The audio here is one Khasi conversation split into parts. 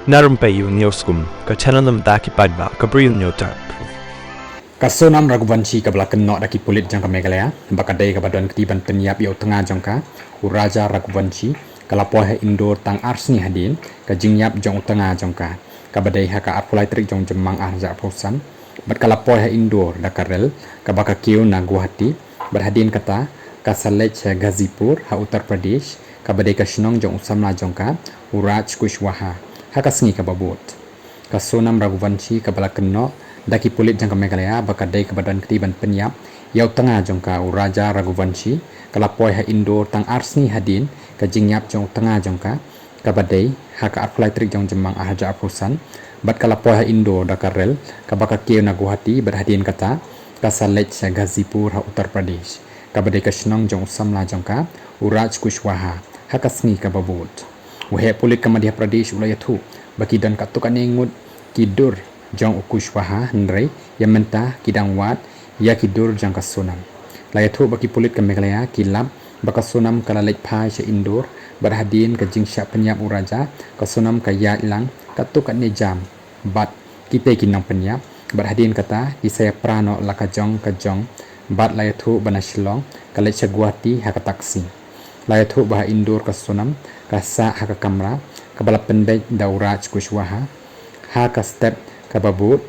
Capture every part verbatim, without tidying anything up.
Na rympei ïa u News Kum, ka channel na bynta ki paidbah ka Bri u Hynñiewtrep. Ka Sonam Raghuvanshi kaba la kynnoh da ki pulit jong ka Meghalaya ba ka dei kaba don kti ban pynïap ïa u tnga jong ka, u Raja Raghuvanshi, ka la poi ha Indore tang ar sngi hadien ka jingïap jong u tnga jong ka, kaba dei ha ka arphew lai tarik jong Jymmang ar hajar arphew san, bad ka la poi ha Indore da ka rel kaba ka kiew na Guwahati, bad hadien kata ka sa leit sha Ghazipur ha Uttar Pradesh, kaba dei ka shnong jong u samla jong ka, u Raj Kushwaha, ha ka sngi kaba bud. Ka Sonam Raghuvanshi kaba la kynnoh da ki pulit jong ka Meghalaya ba ka dei kaba don kti ban pynïap ïa u tnga jong ka, u Raja Raghuvanshi, ka la poi ha Indore tang ar sngi hadien ka jingïap jong u tnga jong ka, kaba dei ha ka arphew lai tarik jong Jymmang ar hajar arphew san, bad ka la poi ha Indore da ka rel kaba ka kiew na Guwahati, bad hadien kata ka sa leit sha Ghazipur ha Uttar Pradesh, kaba dei ka shnong jong u samla jong ka, u Raj Kushwaha, ha ka sngi kaba bud. U heh pulit ka Madhya Pradesh u la ïathuh ba ki don katto katne ngut ki dur jong u Kushwaha, hynrei ïa mynta ki dang wad ïa ki dur jong ka Sonam. La ïathuh ba ki pulit ka Meghalaya ki lap ba ka Sonam ka la leit phai sha Indore, bad hadien ka jingshah pynïap u Raja, ka Sonam ka ïaid lang katto katne jam bad kita ki nongpynïap, bad hadien kata ki sa ïa pra noh la ka jong ka jong, bad la ïathuh ba na Shillong ka leit sha Guwahati ha ka taxi. La ïathuh ba ha Indore ka Sonam ka sah ha ka kamra kaba la pynbeit da u Raj Kushwaha. Ha ka step kaba bud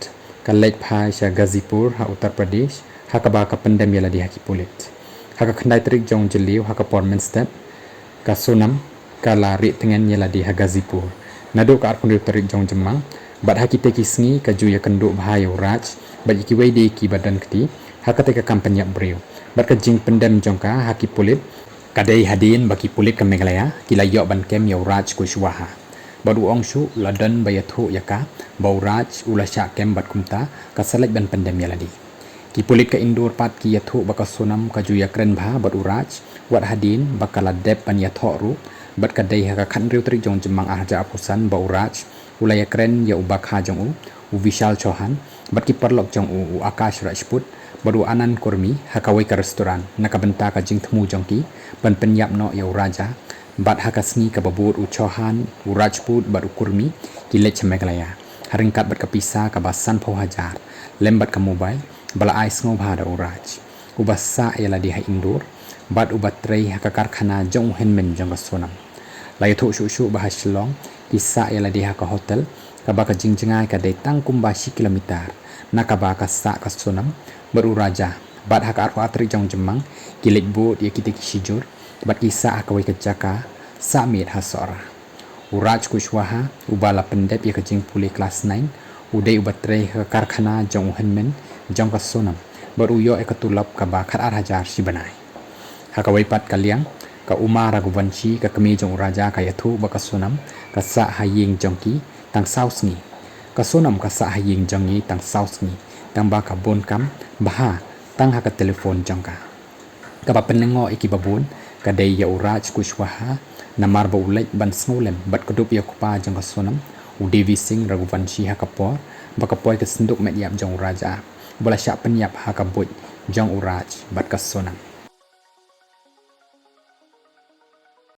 ka leit phai sha Ghazipur ha Uttar Pradesh, ha kaba ka pyndem ïa lade ha ki pulit. Ha ka khyndai tarik jong Jylliew ha ka por mynstep, ka Sonam ka la rieh tngen ïa lade ha Ghazipur naduh ka arphew hynriew tarik jong Jymmang, bad ha kita ki sngi ka ju ïakynduh bha ïa u Raj bad ïa kiwei de kiba don kti ha kata ka kam pynïap briew. Bad ka jingpyndem jong ka ha ki pulit ka dei hadien ba ki pulit ka Meghalaya ki la ïoh ban kem ïa u Raj Kushwaha. Bad u ong shuh la don ba ïathuh ïa ka ba u Raj u la shah kem, bad kumta ka sa leit ban pyndem ïa lade. Ki pulit ka Indore pat ki ïathuh ba ka Sonam ka ju ïakren bha bad u Raj wat hadien ba ka la dep ban ïathoh ruh, bad ka dei ha ka khathynriew tarik jong Jymmang ar hajar arphew san ba u Raj u la ïakren ïa u bakha jong u, u Vishal Chauhan, bad ki paralok jong u, u Akash Rajput bad u Anand Kurmi ha kawei ka restaurant na ka bynta ka jingthmu jong ki ban pynïap noh ïa u Raja. Bad ha ka sngi kaba bud u Chauhan, u Rajput bad u Kurmi ki leit sha Meghalaya ha ryngkat bad ka pisa kaba sanphew hajar lem bad ka mobile ba la ai sngewbha da u Raj, uba sah ïa lade ha Indore bad uba trei ha ka karkhana jong u hynmen jong ka Sonam. La ïathuh shuh shuh ba ha Shillong ki sah ïa lade ha ka hotel kaba ka jingjngai ka dei tang kumba shi kilometer na kaba ka sah ka Sonam bad u Raja. Bad ha ka arphew ar tarik jong Jymmang ki leit bud ïa kita ki shijur bad ki sah ha kawei ka jaka sah miet ha Sohra. U Raj Kushwaha uba la pyndep ïa ka jingpule klas nine u dei uba trei ha ka karkhana jong u hynmen jong ka Sonam bad u ïoh ïa ka tulop kaba khatar hajar shi bnai. Ha kawei pat ka liang, ka Uma Raghuvanshi, ka kmie jong u Raja, ka ïathuh ba ka Sonam ka sah ha ïing jong ki tang saw sngi. Ka Sonam ka sah ha ïing jong ngi tang saw sngi, tang ba ka bun kam bha tang ha ka telephone jong ka. Kaba pynlyngngoh ïa kiba bun ka dei ïa u Raj Kushwaha, namar ba u leit ban sngewlem bad kdup ïa u kpa jong ka Sonam, u Devi Singh Raghuvanshi, ha ka por ba ka poi ka synduk met ïap jong u Raja ba la shah pynïap ha ka buit jong u Raj bad ka Sonam.